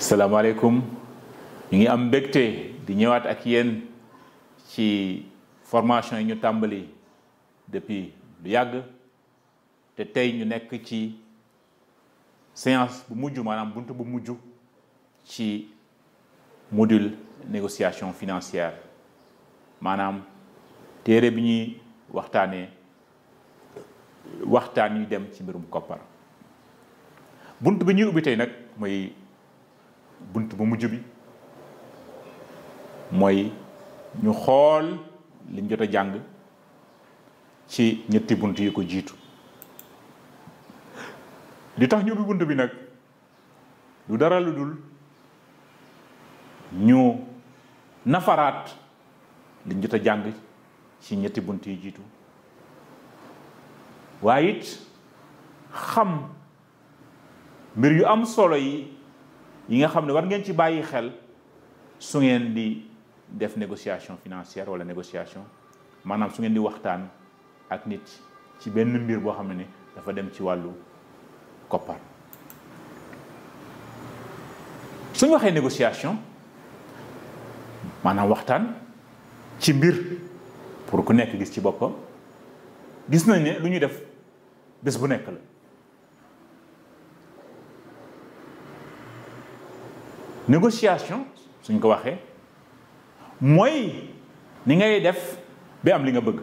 salaamaaleykum ñu ngi am mbégte di ñëwaat ak yéen ci formation yi ñu tàmbali depuis lu yàgg te tey ñu nekk ci séance bu mujj maanaam buntu bu mujj ci module négociation financière maanaam téere bi ñuy waxtaanee waxtaan yu dem ci mbirum koppar bunt bi ñuy ubbi tey nag mooy bunt bu mujj bi mooy ñu xool liñ jot a jàng ci ñetti bunt yi ko jiitu li tax ñu ubbi bunt bi nag lu dara lu dul ñu nafaraat liñ jot a jàng ci ñetti bunt yi jiitu waaye it xam mbir yu am solo yi nga xam ne war ngeen ci bàyyi xel su ngeen di def négociation financière wala négociation maanaam su ngeen di waxtaan ak nit ci benn mbir boo xam ne dafa dem ci wàllu koppar. suñu waxee négociation maanaam waxtaan ci mbir pour ku nekk gis ci boppam gis nañ ne lu ñuy def bés bu nekk la. négociation suñ ko waxee mooy ni ngay def ba am li nga bëgg.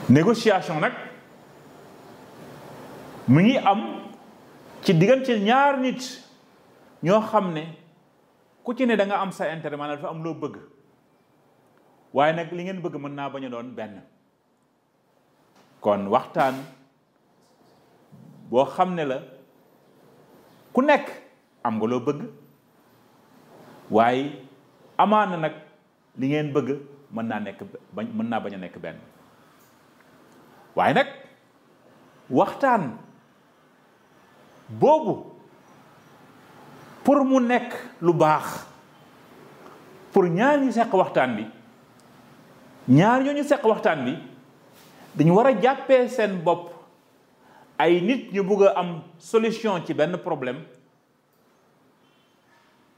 négociation nag mu ngi am ci diggante ñaar nit ñoo xam ne ku ci ne da nga am sa intérêt maanaam dafa am loo bëgg waaye nag li ngeen bëgg mën naa bañ a doon benn. kon waxtaan boo xam ne la ku nekk am nga loo bëgg waaye amaana nag li ngeen bëgg mën naa bañ a nekk benn. waaye nag waxtaan boobu pour mu nekk lu baax pour ñaar ñu seq waxtaan bi ñaar ñoo ñu seq waxtaan bi dañu war a jàppee seen bopp ay nit ñu bëgg a am solution ci benn problème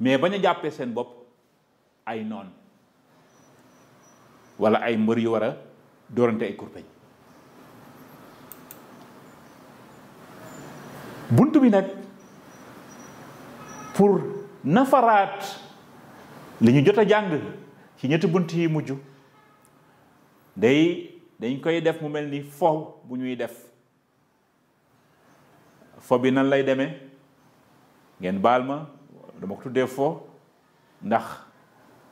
mais bañ a jàppee seen bopp ay noon wala ay mbër yu war a doorante ay kurpeñ. bunt bi nag pour nafaraat li ñu jot a jàng ci ñetti bunt yi mujj dañ koy def mu mel ni fo bu ñuy def. fo bi nan lay demee ngeen baal ma dama ko tuddee fo ndax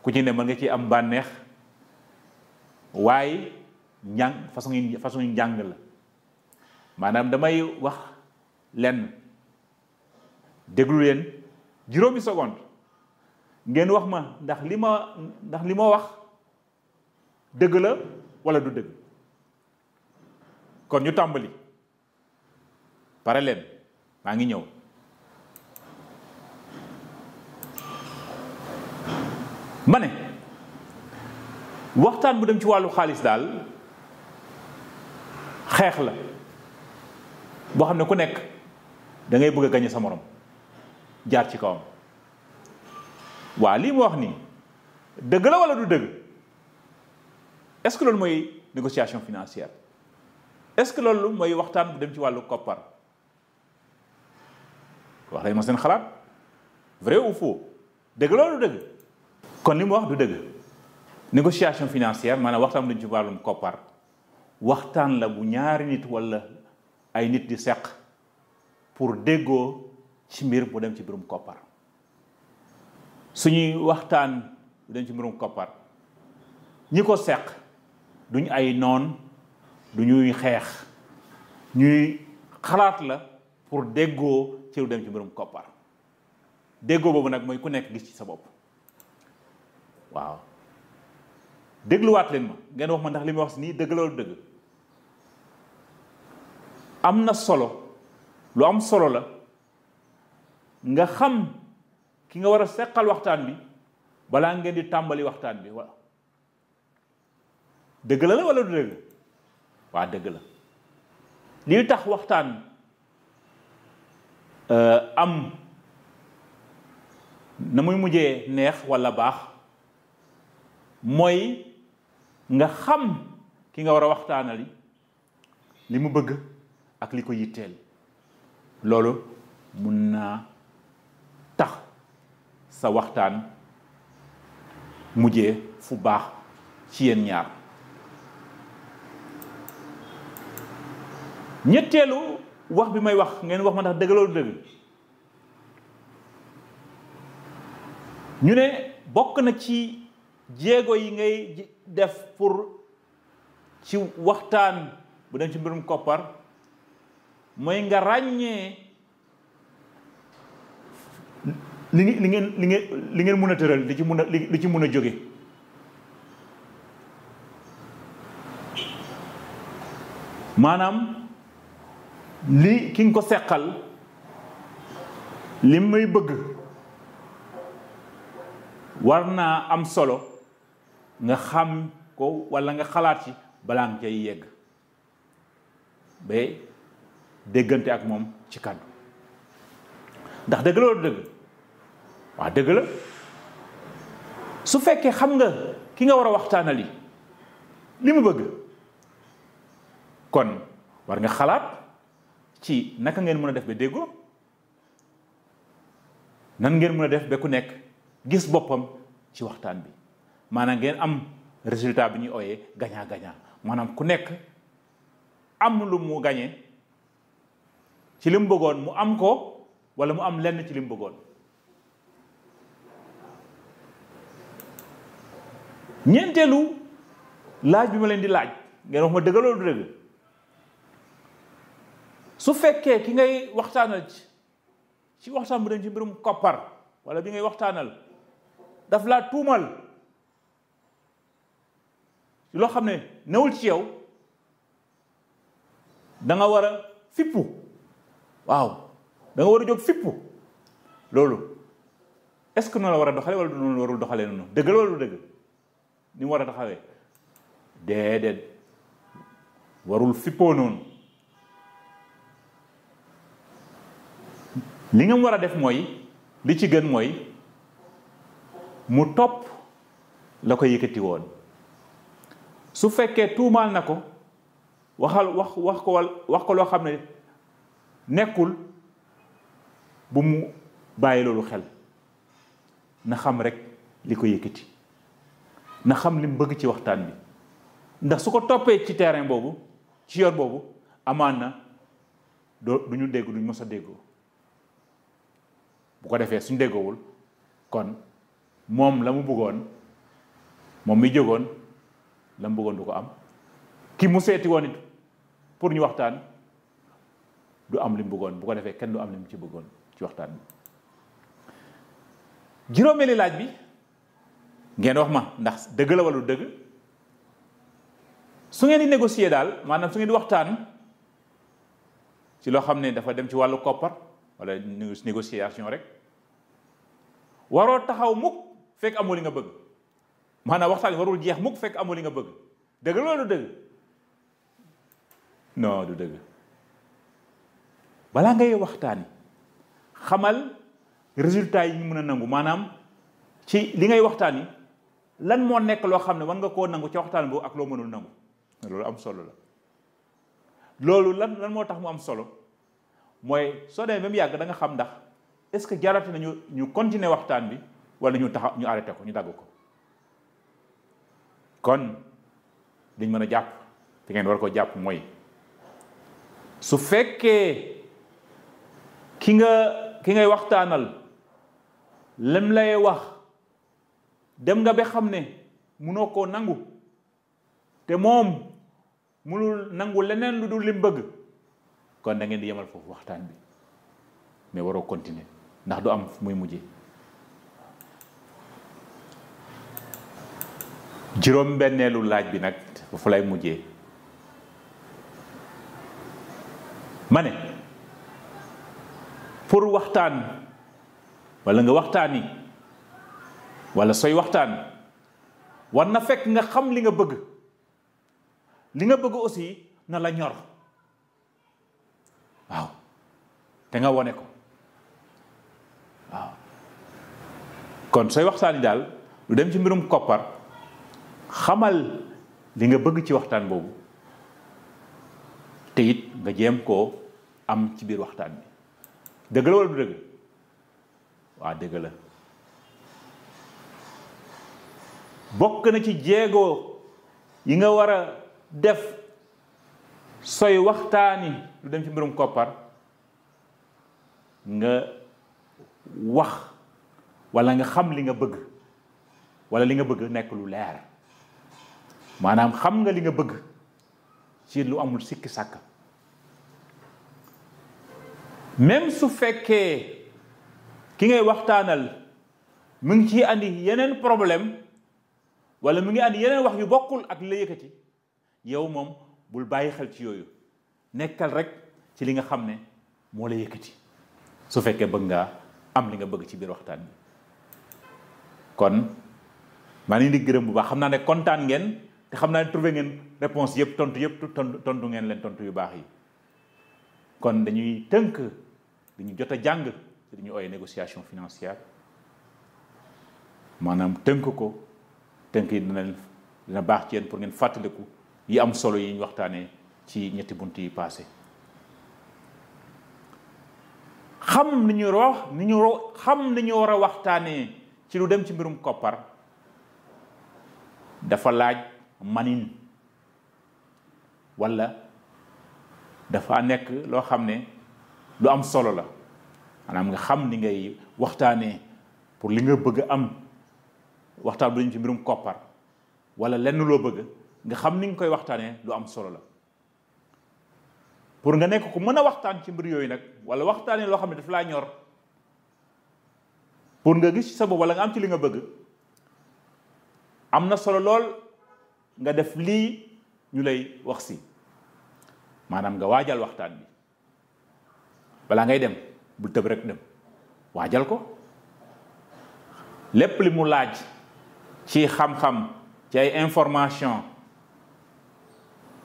ku ci ne mën nga ci am bànneex waaye façon njàng la maanaam damay wax lenn déglu leen juróomi seconde ngeen wax ma ndax li ma wax dëgg la wala du dëgg. kon ñu tàmbali pare leen maa ngi ñëw. ma ne waxtaan bu dem ci wàllu xaalis daal xeex la boo xam ne ku nekk da ngay bëgg a gañe sa morom jaar ci kawam. waa lii mu wax nii dëgg la wala du dëgg? est-ce que loolu mooy négociation financière? est-ce que loolu mooy waxtaan bu dem ci wàllu koppar? wax lañ ma seen xalaat vrai ou faux? dëgg la wala du dëgg? kon li mu wax du dëgg. négociation financière maanaam waxtaan bu dem ci wàllum koppar waxtaan la bu ñaari nit wala ay nit di seq pour déggoo ci mbir bu dem ci mbirum koppar. suñuy waxtaan bu dem ci mbirum koppar ñi ko seq duñ ay noon du ñuy xeex ñuy xalaat la pour déggoo ci lu dem ci mbirum koppar. déggoo boobu nag mooy ku nekk gis ci sa bopp. waaw dégluwaat leen ma ngeen wax ma ndax li ma wax si nii dëgg la wala dëgg. am na solo lu am solo la nga xam ki nga war a seqal waxtaan bi balaa ngeen di tàmbali waxtaan bi wa dëgg la wala du dëgg? waa dëgg la. lii tax waxtaan am na muy mujjee neex walla baax mooy nga xam ki nga war a waxtaanali li mu bëgg ak li ko yitteel loolu mun naa tax sa waxtaan mujjee fu baax ci yéen ñaar. ñetteelu wax bi may wax ngeen wax ma ndax dëgg loolu dëgg ñu ne bokk na ci jéego yi ngay def pour ci waxtaan bu dem ci mbirum koppar mooy nga ràññee li ngeen mën a tëral li ci mën a jóge maanaam li ki nga ko seqal li may bëgg war naa am solo nga xam ko walla nga xalaat ci balaa nga cay yegg ba déggante ak moom ci kàddu ndax dëgg loolu dëgg waaw dëgg la su fekkee xam nga ki nga war a waxtaanali li mu bëgg kon war nga xalaat ci naka ngeen mën a def ba déggoo nan ngeen mën a def ba ku nekk gis boppam ci waxtaan bi maanaam ngeen am résultat bi ñuy ooyee gagnant gagnant maanaam ku nekk am lu mu gañe ci li mu bëggoon mu am ko walla mu am lenn ci li mu bëggoon. ñeenteelu laaj bi ma leen di laaj ngeen wax ma dëgg loolu du dëgg su fekkee ki ngay waxtaanal ci waxtaan bu dem ci mbirum koppar walla bi ngay waxtaanal daf laa tuumal loo xam ne newul ci yow da nga war a fippu waaw da nga war a jóg fippu loolu est-ce que noonu la war a doxale walla du noonu warul doxalee noonu dëgg la walla du dëgg ni mu war a taxawee déedéet warul fippoo noonu li nga war a def mooy li ci gën mooy mu topp la ko yëkkati woon su fekkee tuumaal na ko wax ko loo xam ne nekkul bu mu bàyyi loolu xel na xam rek li ko yëkkati na xam li mu bëgg ci waxtaan bi ndax su ko toppee ci terrain boobu ci yoon boobu amaan na du ñu dégg duñ mës a déggoo bu ko defee suñ déggoowul kon moom la mu bëggoon moom mi jógoon la mu bëggoon du ko am ki mu seeti woon it pour ñu waxtaan du am li mu bëggoon bu ko defee kenn du am li mu ci bëggoon ci waxtaan bi. juróomeeli laaj bi ngeen wax ma ndax dëgg la walla dëgg su ngeen di négocier daal maanaam su ngeen di waxtaan ci loo xam ne dafa dem ci wàllu koppar walla négociation rek waroo taxaw mukk fekk amoo li nga bëgg maanaam waxtaan warul jeex mukk fekk amoo li nga bëgg dëgg la walla du dëgg non du dëgg balaa ngay waxtaani xamal résultat yi ñu mën a nangu maanaam ci li ngay waxtaani lan moo nekk loo xam ne war nga koo nangu ci waxtaan boobu ak loo mënul nangu loolu am solo la loolu lan moo tax mu am solo mooy soo demee ba mu yàgg da nga xam ndax est-ce que jarati nañu ñu continuer waxtaan bi walla ñu taxaw ñu arrêté ko ñu dagg ko kon liñ mën a jàpp te ngeen war ko jàpp mooy su fekkee ki ngay waxtaanal lem lay wax dem nga ba xam ne munoo koo nangu te moom munul nangu leneen lu dul lim bëgg kon da ngeen di yemal foofu waxtaan bi mais waroo continuer ndax du am muy mujjee. juróom-benneelu laaj bi nag foofu lay mujjee ma ne pour waxtaan walla nga waxtaani walla sooy waxtaan war na fekk nga xam li nga bëgg aussi na la ñor waaw te nga wone ko waaw kon sooy waxtaan yi daal lu dem ci mbirum koppar xamal li nga bëgg ci waxtaan boobu te it nga jéem koo am ci biir waxtaan bi dëgg la wala du dëgg waa dëgg la bokk na ci jéego yi nga war a def sooy waxtaani lu dem ci mbirum koppar nga wax wala nga xam li nga bëgg wala li nga bëgg nekk lu leer maanaam xam nga li nga bëgg ci lu amul sikki sàkk même su fekkee ki ngay waxtaanal mu ngi ciy andi yeneen problème wala mu ngi andi yeneen wax yu bokkul ak li la yëkkati yow moom bul bàyyi xel ci yooyu nekkal rek ci li nga xam ne moo la yëkkati su fekkee bëgg nga am li nga bëgg ci biir waxtaan bi kon maa ngi leen di gërëm bu baax xam naa ne kontaan ngeen te xam naa ne trouvé ngeen réponse yëpp tontu ngeen leen tontu yu baax yi kon dañuy tënk li ñu jot a jàng ci li ñu ooyee négociation financière maanaam tënk ko tënk yi dina baax ci yéen pour ngeen fàttaliku yi am solo yi ñu waxtaanee ci ñetti bunt yi passé xam ni ñu war a waxtaanee ci lu dem ci mbirum koppar dafa laaj manin wala dafa nekk loo xam ne lu am solo la maanaam nga xam ni ngay waxtaanee pour li nga bëgg am waxtaan bu dem ci mbirum koppar wala lenn loo bëgg nga xam ni nga koy waxtaanee lu am solo la pour nga nekk ku mën a waxtaan ci mbir yooyu nag wala waxtaanee loo xam ne daf laa ñor pour nga gis ci sa bopp wala nga am ci li nga bëgg am na solo lool nga def lii ñu lay wax si maanaam nga waajal waxtaan bi balaa ngay dem bul tëb rek dem waajal ko lépp li mu laaj ci xam-xam ci ay information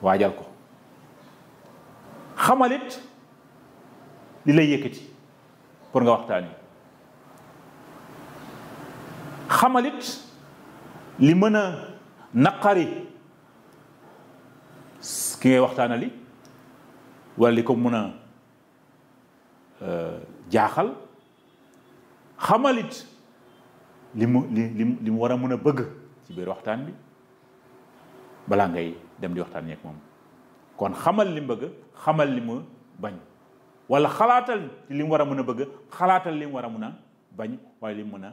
waajal ko xamalit li lay yëkkati pour nga waxtaan yi xamalit li mën a naqari ki ngay waxtaanali wala li ko mën a jaaxal xamalit li mu war a mën a bëgg ci biir waxtaan bi balaa ngay dem di waxtaan yeeg moom kon xamal li mu bëgg xamal li mu bañ wala xalaatal ci li mu war a mën a bëgg xalaatal li mu war a mën a bañ waaye li mu mën a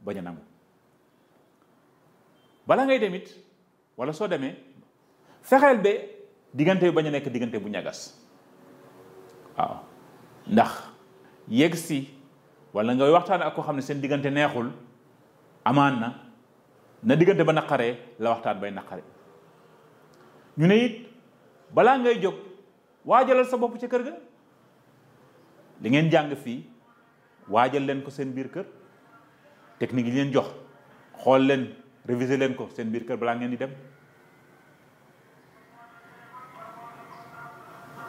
bañ a nangu bala ngay demit wala soo demee fexeel ba diggante bi bañ a nekk diggante bu ñagas waaw ndax yegg si wala ngay waxtaan ak koo xam ne seen diggante neexul amaan na diggante ba naqaree la waxtaan bay naqare ñu ne it balaa ngay jóg waajalal sa bopp ca kër ga li ngeen jàng fii waajal leen ko seen biir kër technique yi leen jox xool leen réviser leen ko seen biir kër balaa ngeen di dem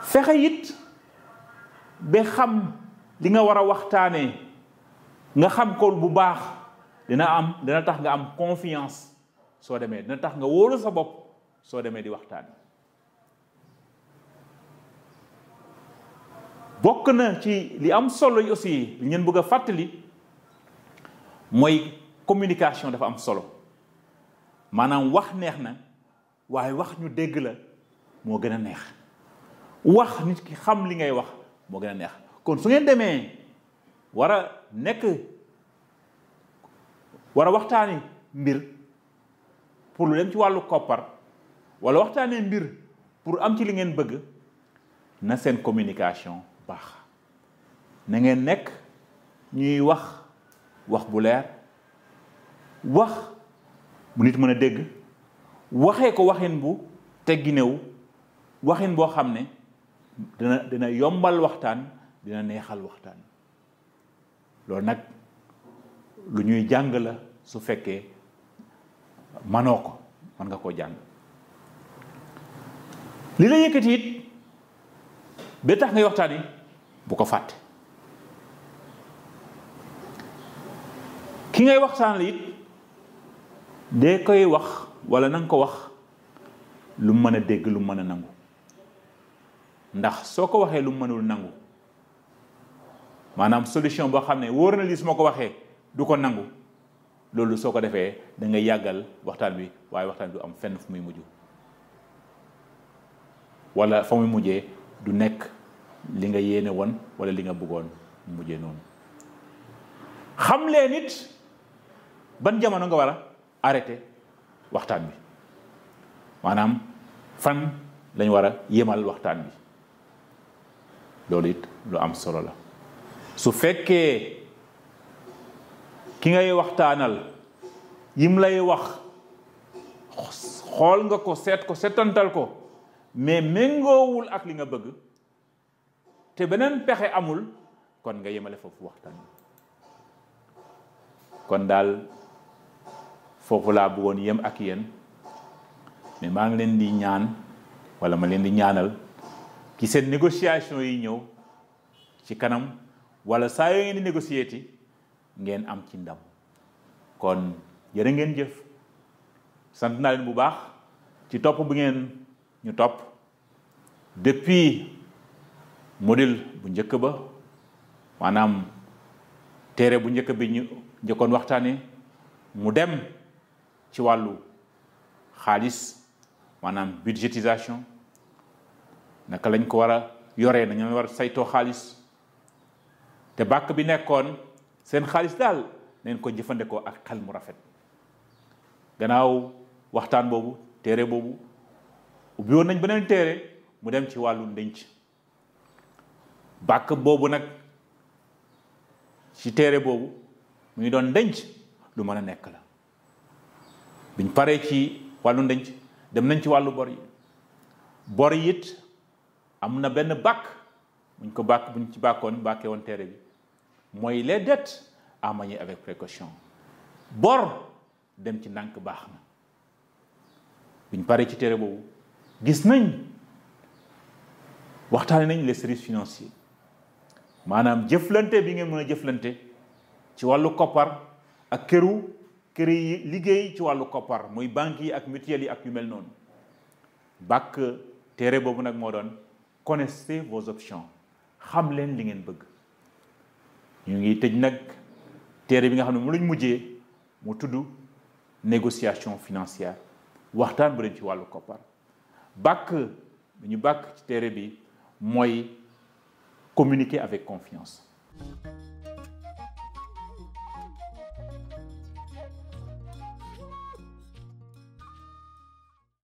fexe it ba xam li nga war a waxtaanee nga xam ko bu baax dina tax nga am confiance soo demee dina tax nga wóolu sa bopp soo demee di waxtaan bokk na ci li am solo yi aussi li ngeen bëgg a fàttali mooy communication dafa am solo maanaam wax neex na waaye wax ñu dégg la moo gën a neex wax nit ki xam li ngay wax moo gën a neex kon su ngeen demee war a waxtaani mbir pour lu dem ci wàllu koppar wala waxtaanee mbir pour am ci li ngeen bëgg na seen communication baax na ngeen nekk ñuy wax bu leer wax bu nit mën a dégg waxee ko waxin bu tegginewu waxin boo xam ne dina yombal waxtaan dina neexal waxtaan loolu nag lu ñuy jàng la su fekkee manoo ko mën nga koo jàng li la yëkkati it ba tax ngay waxtaan yi bu ko fàtte ki ngay waxtaan it dee koy wax wala na nga ko wax lu mën a dégg lu mën a nangu, ndax soo ko waxee lu mënul nangu maanaam solution boo xam ne wóor na lii su ma ko waxee du ko nangu, loolu soo ko defee da ngay yàggal waxtaan bi waaye waxtaan bi du am fenn fu muy mujj wala fa muy mujjee du nekk li nga yéene woon wala li nga bëggoon mujjee noonu. xam leen nit ban jamono nga war a arrêté waxtaan bi, maanaam fan lañ war a yemal waxtaan bi, loolu it lu am solo la. su fekkee ki ngay waxtaanal yim lay wax xool nga ko seet ko setantal ko mais méngoowul ak li nga bëgg te beneen pexe amul, kon nga yemale foofu waxtaan bi. kon daal foofu laa bëggoon yem ak yéen, mais maa ngi leen di ñaan wala ma leen di ñaanal ci seen négociation yi ñëw ci kanam wala saa yoo ngeen di négocier ti ngeen am ci ndam. kon jërë ngeen jëf, sant naa leen bu baax ci topp bu ngeen ñu topp depuis module bu njëkk ba, maanaam téere bu njëkk bi ñu njëkkoon waxtaane mu dem ci wàllu xaalis, maanaam budgétisation, naka lañ ko war a yoree, nañu war a saytoo xaalis, te bàkk bi nekkoon seen xaalis daal neen ko jëfandikoo ak xel mu rafet. gannaaw waxtaan boobu téere boobu ubbi woon nañ beneen téere mu dem ci wàllu ndenc. bàkk boobu nag ci téere boobu mu ngi doon ndenc lu mën a nekk la. biñ paree ci wàllu ndenc dem nañ ci wàllu bor yi. bor yi it am na benn bàkk buñ ci bàkkee woon téere bi, mooy les dettes à manier avec précaution. bor dem ci ndànk baax na. biñ paree ci téere boobu gis nañ waxtaane nañ les services financiers, maanaam jëflante bi ngeen mën a jëflante ci wàllu koppar ak kër yi liggéey ci wàllu koppar, muy banques yi ak mutuelles yi ak yu mel noonu. bàkk téere boobu nag moo doon connaissez vos options, xam leen li ngeen bëgg. ñu ngi tëj nag téere bi nga xam ne mu lañ mujjee mu tudd négociation financière, waxtaan bu dem ci wàllu koppar. bàkk bi ñu bàkk ci téere bi mooy communiquer avec confiance.